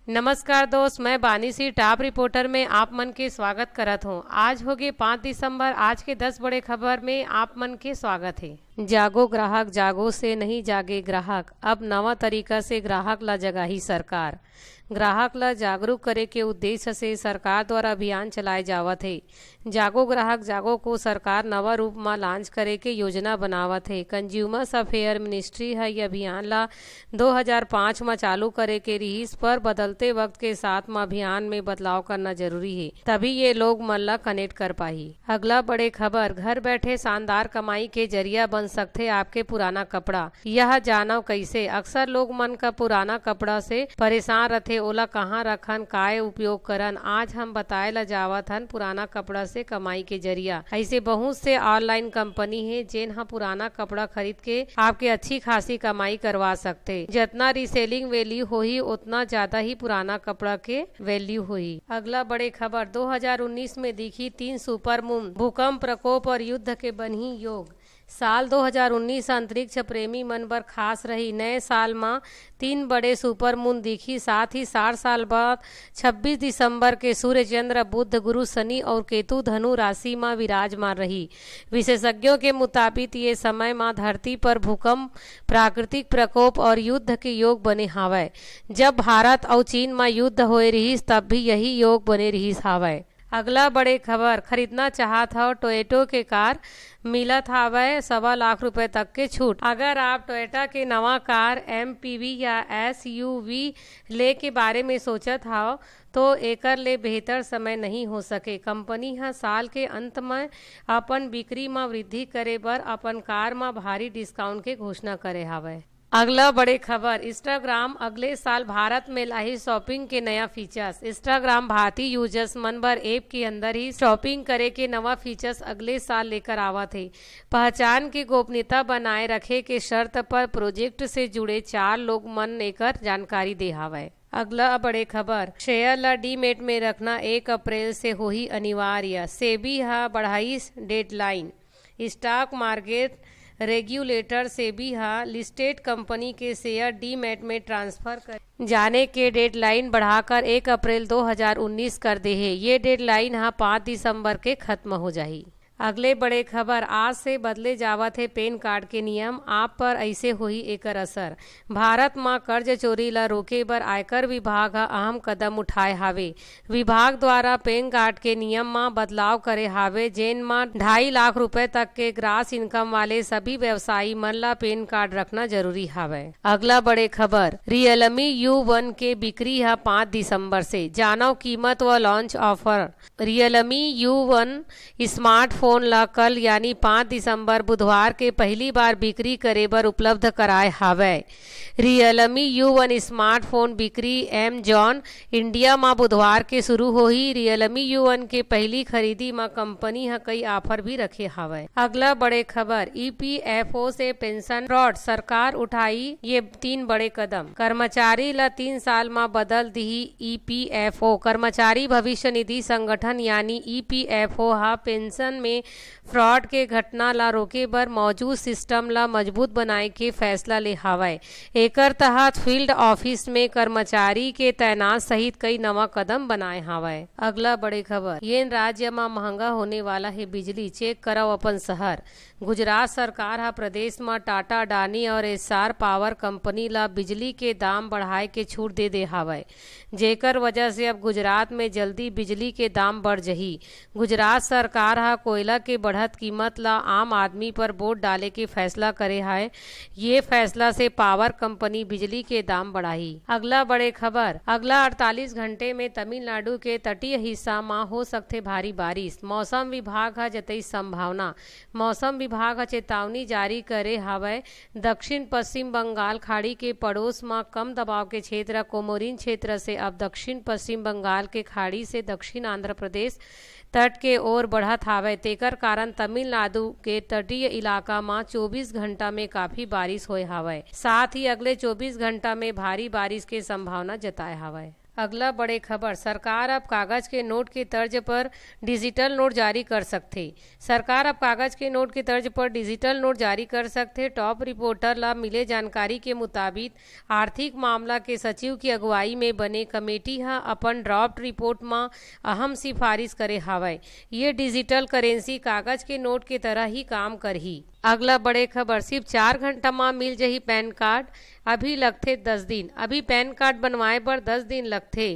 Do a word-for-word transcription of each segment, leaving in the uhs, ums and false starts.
नमस्कार दोस्त, मैं बानी सिंह टॉप रिपोर्टर में आप मन के स्वागत करत हूँ। आज होगे पाँच दिसंबर। आज के दस बड़े खबर में आप मन के स्वागत हे। जागो ग्राहक, जागो से नहीं जागे ग्राहक, अब नवा तरीका से ग्राहक ला जगाही सरकार। ग्राहक ला जागरूक करे के उद्देश्य से सरकार द्वारा अभियान चलाए जावत हे। जागो ग्राहक जागो को सरकार नवा रूप म लॉन्च करे के योजना बनावत हे। कंज्यूमर्स अफेयर मिनिस्ट्री ह ये अभियान ला दो हज़ार पाँच म चालू करे के रिहिस, पर बदलते वक्त के साथ म अभियान में बदलाव करना जरूरी हे, तभी ये लोग मन ला कनेक्ट कर पाही। अगला बड़े खबर, घर बैठे शानदार कमाई के जरिया बन सकथे आपके पुराना कपड़ा। यह जानव कइसे? अक्सर लोग मन का पुराना कपड़ा से परेशान रथे, ओला कहाँ रखन, काय उपयोग करन। आज हम बताए ला जावत हन पुराना कपड़ा से कमाई के जरिया। ऐसे बहुत से ऑनलाइन कंपनी हे, जेन ह पुराना कपड़ा खरीद के आपके अच्छी खासी कमाई करवा सकथे। जतना रीसेलिंग वैल्यू होही, ओतना ज्यादा ही पुराना कपड़ा के वैल्यू होही। अगला बड़े खबर, दो हज़ार उन्नीस में दिखी तीन सुपर मून, भूकंप, प्रकोप और युद्ध के बनही योग। साल दो हज़ार उन्नीस अंतरिक्ष प्रेमी मन बर खास रही। नए साल म तीन बड़े सुपर मून दिखी, साथ ही साठ साल बाद छब्बीस दिसंबर के सूर्य, चंद्र, बुध, गुरु, शनि और केतु धनु राशि म विराजमान रही। विशेषज्ञों के मुताबिक ये समय म धरती पर भूकंप, प्राकृतिक प्रकोप और युद्ध के योग बने हावय। जब भारत अउ चीन म युद्ध होए रिहिस, तब भी यही योग बने रिहिस हावय। अगला बड़े खबर, खरीदना चाहत हव टोयोटो के कार, मिलत हावय सवा लाख रुपए तक के छूट। अगर आप टोयोटा के नवा कार, एमपीवी या एसयूवी ले के बारे में सोचत हव, तो एकर ले बेहतर समय नहीं हो सके। कंपनी ह साल के अंत म अपन बिक्री म वृद्धि करे बर अपन कार म भारी डिस्काउंट के घोषणा करे हावय। अगला बड़े खबर, Instagram अगले साल भारत में लाही शॉपिंग के नया फीचर्स। Instagram भारतीय यूजर्स मन बर ऐप के अंदर ही शॉपिंग करे के नवा फीचर्स अगले साल लेकर आवत हे। पहचान के गोपनीयता बनाए रखे के शर्त पर प्रोजेक्ट से जुड़े चार लोग मन एकर जानकारी दे हावय। अगला बड़े खबर, शेयर ला डीमैट में रखना एक अप्रैल से होही अनिवार्य। सेबी ह बढ़ाइस deadline. Stock market regulator SEBI ह लिस्टेड कंपनी के शेयर डीमैट में ट्रांसफर कर जाने के डेडलाइन बढ़ाकर एक अप्रैल दो हज़ार उन्नीस कर दे हे। ये डेडलाइन ह पाँच दिसंबर के खत्म हो जाही। अगले बड़े खबर, आज से बदले जावत हे पैन कार्ड के नियम, आप पर ऐसे होही एकर असर। भारत म कर्ज चोरी ल रोके बर आयकर विभाग ह अहम कदम उठाए हावे। विभाग द्वारा पैन कार्ड के नियम म बदलाव करे हावे, जेन म ढाई लाख रुपए तक के ग्रास इनकम वाले सभी व्यवसायी मन ल पैन कार्ड रखना जरूरी हावय। अगला बड़े खबर, Realme U one के बिक्री ह पाँच दिसंबर से। जानव कीमत व launch offer. Realme U one smartphone ला कल यानी पाँच दिसंबर बुधवार के पहली बार बिक्री करे बर उपलब्ध कराए हावय। Realme U one स्मार्टफोन बिक्री Amazon इंडिया म बुधवार के शुरू होही। Realme U one के पहली खरीदी म कंपनी ह कई ऑफर भी रखे हावय। अगला बड़े खबर, ईपीएफओ से पेंशन फ्रॉड, सरकार उठाई ये तीन बड़े कदम। कर्मचारी ला तीन साल म बदल दिही ईपीएफओ। कर्मचारी भविष्य निधि संगठन यानी ईपीएफओ ह पेंशन में फ्रॉड के घटना ला रोके बर मौजूद सिस्टम ला मजबूत बनाए के फैसला ले हावय। एकर तहत फील्ड ऑफिस में कर्मचारी के तैनात सहित कई नवा कदम बनाए हावय। अगला बड़े खबर, येन राज्य म महंगा होने वाला हे बिजली, चेक करव अपन शहर। गुजरात सरकार ह प्रदेश म टाटा अडानी और एस्सार पावर कंपनी ल बिजली के दाम बढ़ाए के छूट दे दे हावय, जेकर वजह से अब गुजरात में जल्दी बिजली के दाम बढ़ जही। गुजरात सरकार ह कोयला के बढ़त कीमत ल आम आदमी पर बोझ डाले के फैसला करे हाय। ये फैसला से पावर कंपनी बिजली के दाम बढ़ाही। अगला बड़े खबर, अगला अड़तालीस घंटे में तमिलनाडु के तटीय हिस्सा म हो सकथे भारी बारिश, मौसम विभाग ह जतई संभावना। मौसम विभाग ह चेतावनी जारी करे हावय। दक्षिण पश्चिम बंगाल खाड़ी के पड़ोस म कम दबाव के क्षेत्र कोमोरिन क्षेत्र से अब दक्षिण पश्चिम बंगाल के खाड़ी से दक्षिण आंध्र प्रदेश तट के ओर बढ़त हावय, तेकर कारण तमिलनाडु के तटीय इलाका म चौबीस घंटा में काफी बारिश होय हावय। साथ ही अगले चौबीस घंटा में भारी बारिश के संभावना जताए हावय। अगला बड़े खबर, सरकार अब कागज के नोट के तर्ज पर डिजिटल नोट जारी कर सकथे। सरकार अब कागज के नोट के तर्ज पर डिजिटल नोट जारी कर सकथे। टॉप रिपोर्टर ला मिले जानकारी के मुताबिक, आर्थिक मामला के सचिव की अगुवाई में बने कमेटी ह अपन ड्राफ्ट रिपोर्ट म अहम सिफारिश करे हावय। ये डिजिटल करेंसी कागज के नोट के तरह ही काम करही। अगला बड़े खबर, सिर्फ चार घंटा म मिल जही पैन कार्ड। अभी लगथे दस दिन। अभी पैन कार्ड बनवाए बर दस दिन लगथे,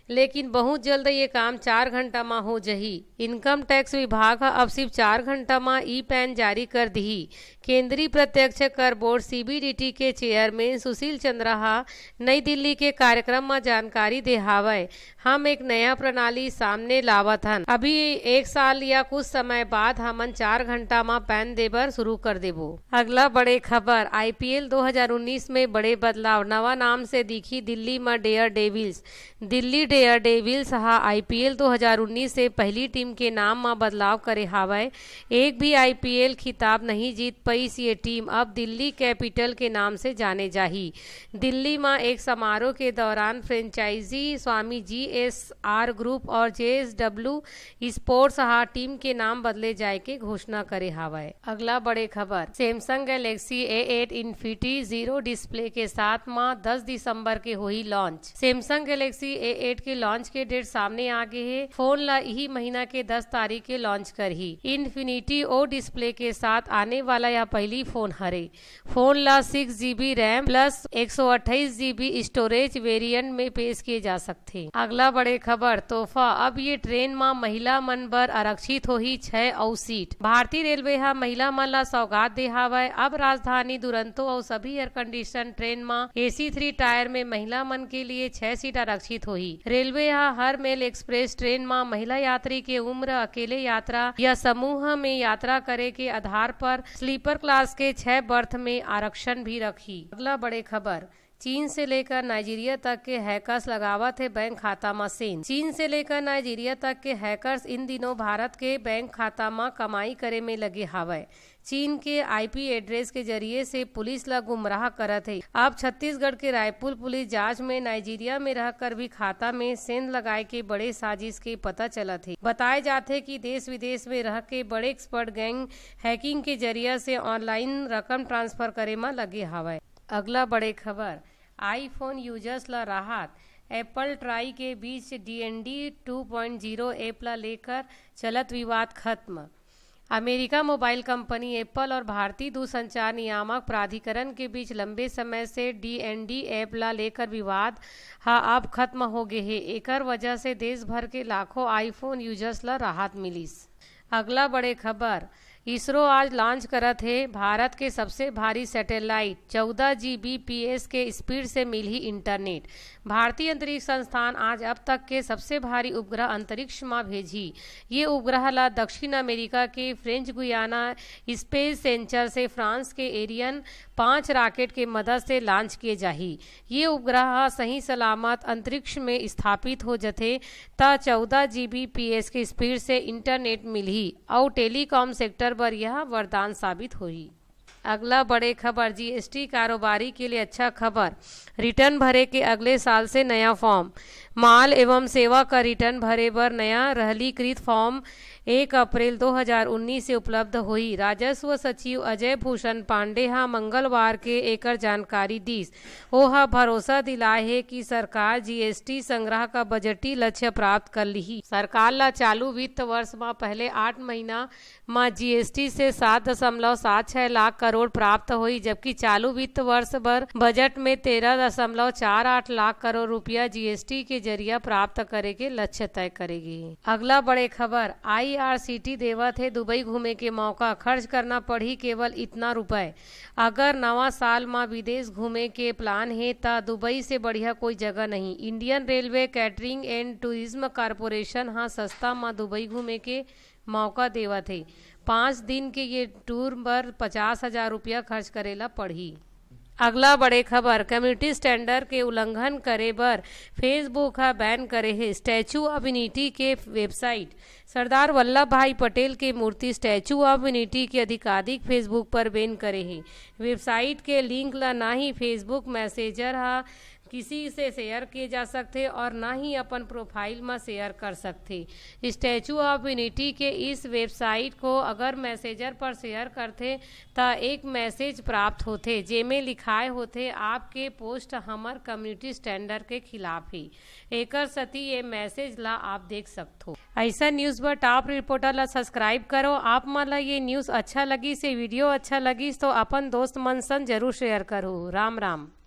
लेकिन बहुत जल्द ये काम चार घंटा म हो जही। इनकम टैक्स विभाग ह अब सिर्फ चार घंटा म ई पैन जारी कर दिही। केंद्रीय प्रत्यक्ष कर बोर्ड, सीबीडीटी, के चेयरमैन सुशील चंद्रा ह नई दिल्ली के कार्यक्रम म जानकारी दे हावय। हम एक नया प्रणाली सामने लावत हन। अभी एक साल या कुछ समय बाद हमन चार घंटा म पैन देबर शुरू कर देबो। अगला बड़े खबर, आईपीएल दो हज़ार उन्नीस में बड़े बदलाव, नवा नाम से दिखी दिल्ली म Daredevils. Delhi Daredevils ह आईपीएल दो हज़ार उन्नीस से पहली टीम के नाम म बदलाव करे हावय। एक भी आईपीएल खिताब नहीं जीत पइस ये टीम, अब दिल्ली कैपिटल के नाम से जाने जाही। दिल्ली म एक समारोह के दौरान फ्रेंचाइजी स्वामी जीएसआर ग्रुप और जेएसडब्ल्यू स्पोर्ट्स ह टीम के नाम बदले जाए के घोषणा करे हावय। अगला बड़े खबर, Samsung Galaxy A eight Infinity Zero Display के साथ म दस दिसंबर के होही launch. Samsung Galaxy A eight के लॉन्च के डेट सामने आ गे हे। फोन ला इही महीना के दस तारीख के लॉन्च करही। इन्फिनिटी ओ डिस्प्ले के साथ आने वाला यह पहली फोन हरे। फोन ला सिक्स जीबी रैम प्लस एक सौ अट्ठाईस जीबी स्टोरेज वेरिएंट में पेश किए जा सकथे। अगला बड़े खबर, तोहफा, अब ये ट्रेन म महिला मन बर आरक्षित होही छह अउ सीट। भारतीय रेलवे ह महिला मन ला सौगात दे हावय। अब राजधानी दुरंतो अउ सभी एयर कंडीशन ट्रेन म एसी थ्री टायर में महिला मन के लिए छह सीट आरक्षित होही। रेलवे ह हर मेल एक्सप्रेस ट्रेन म महिला यात्री के उम्र, अकेले यात्रा या समूह में यात्रा करे के आधार पर स्लीपर क्लास के छह बर्थ में आरक्षण भी रखही। अगला बड़े खबर, चीन से लेकर नाइजीरिया तक के हैकर्स लगावत हे बैंक खाता म सेंध। चीन से लेकर नाइजीरिया तक के हैकर्स इन दिनों भारत के बैंक खाता म कमाई करे में लगे हावय। चीन के आईपी एड्रेस के जरिए से पुलिस ला गुमराह करत हे। अब छत्तीसगढ़ के रायपुर पुलिस जांच में नाइजीरिया में रहकर भी खाता में सेंध लगाए के बड़े साजिश के पता चलत हे। बताए जाथे कि देश विदेश में रह के बड़े एक्सपर्ट गैंग हैकिंग के जरिया से ऑनलाइन रकम ट्रांसफर करे म लगे हावय। अगला बड़े खबर, iPhone यूजर्स ल राहत, एप्पल ट्राई के बीच DND two point zero app ल लेकर चलत विवाद खत्म। अमेरिका मोबाइल कंपनी एप्पल और भारतीय दूरसंचार नियामक प्राधिकरण के बीच लंबे समय से डीएनडी ऐप ला लेकर विवाद ह अब खत्म हो गे हे। एकर वजह से देश भर के लाखों iPhone यूजर्स ला राहत मिलिस। अगला बड़े खबर, इसरो आज लॉन्च करत हे भारत के सबसे भारी सैटेलाइट। चौदह जीबीपीएस के स्पीड से मिलही इंटरनेट। भारतीय अंतरिक्ष संस्थान आज अब तक के सबसे भारी उपग्रह अंतरिक्ष म भेजही। ये उपग्रह ला दक्षिण अमेरिका के फ्रेंच गुयाना स्पेस सेंचर से फ्रांस के एरियन पाँच रॉकेट के मदद से लॉन्च किए जाही। ये उपग्रह ह सही सलामत अंतरिक्ष में स्थापित हो जथे, त चौदह जीबीपीएस के स्पीड से इंटरनेट मिलही अउ टेलीकॉम सेक्टर बर यह वरदान साबित होही। अगला बड़े खबर, जीएसटी कारोबारी के लिए अच्छा खबर, रिटर्न भरे के अगले साल से नया फॉर्म। माल एवं सेवा का रिटर्न भरे बर नया रहलीकृत फॉर्म एक अप्रैल दो हज़ार उन्नीस से उपलब्ध होही। राजस्व सचिव अजय भूषण पांडे ह मंगलवार के एकर जानकारी दीस। ओह भरोसा दिलाए हे कि सरकार जीएसटी संग्रह का बजटी लक्ष्य प्राप्त कर लिही। सरकार ला चालू वित्त वर्ष म पहले आठ महीना म जीएसटी से सात दशमलव सात छह लाख करोड़ प्राप्त होही, जबकि चालू वित्त वर्ष बर बजट में तेरह दशमलव चार आठ लाख करोड़ रुपया जीएसटी के जरिया प्राप्त करे के लक्ष्य तय करे गे हे। अगला बड़े खबर, आईआरसीटी देवत हे दुबई घूमे के मौका, खर्च करना पड़ही केवल इतना रुपए। अगर नवा साल म विदेश घूमे के प्लान हे, त दुबई से बढ़िया कोई जगह नहीं। Indian railway catering and tourism corporation ह सस्ता म दुबई घूमे के मौका देवत हे। पाँच दिन के ये टूर बर पचास हजार रुपया खर्च करे ला पड़ही। अगला बड़े खबर, कम्युनिटी स्टैंडर्ड के उल्लंघन करे बर Facebook ह बैन करे हे स्टैचू ऑफ यूनिटी के वेबसाइट। सरदार वल्लभ भाई पटेल के मूर्ति स्टैचू ऑफ यूनिटी के आधिकारिक Facebook पर बैन करे हे। वेबसाइट के लिंक ला ना ही Facebook मैसेंजर ह किसी से शेयर किए जा सकथे और ना ही अपन प्रोफाइल म शेयर कर सकथे। स्टैचू ऑफ यूनिटी के इस वेबसाइट को अगर मैसेजर पर शेयर करथे, त एक मैसेज प्राप्त होथे, जेमे लिखाए होथे, "आपके पोस्ट हमर कम्युनिटी स्टैंडर्ड के खिलाफ ही।" एकर सती ये मैसेज ला आप देख सकथो। ऐसा न्यूज बर टॉप रिपोर्टर ला सब्सक्राइब करो। आप मन ला ये न्यूज अच्छा लगिस, ये वीडियो अच्छा लगिस, तो अपन दोस्त मन संग जरूर शेयर करो। राम राम।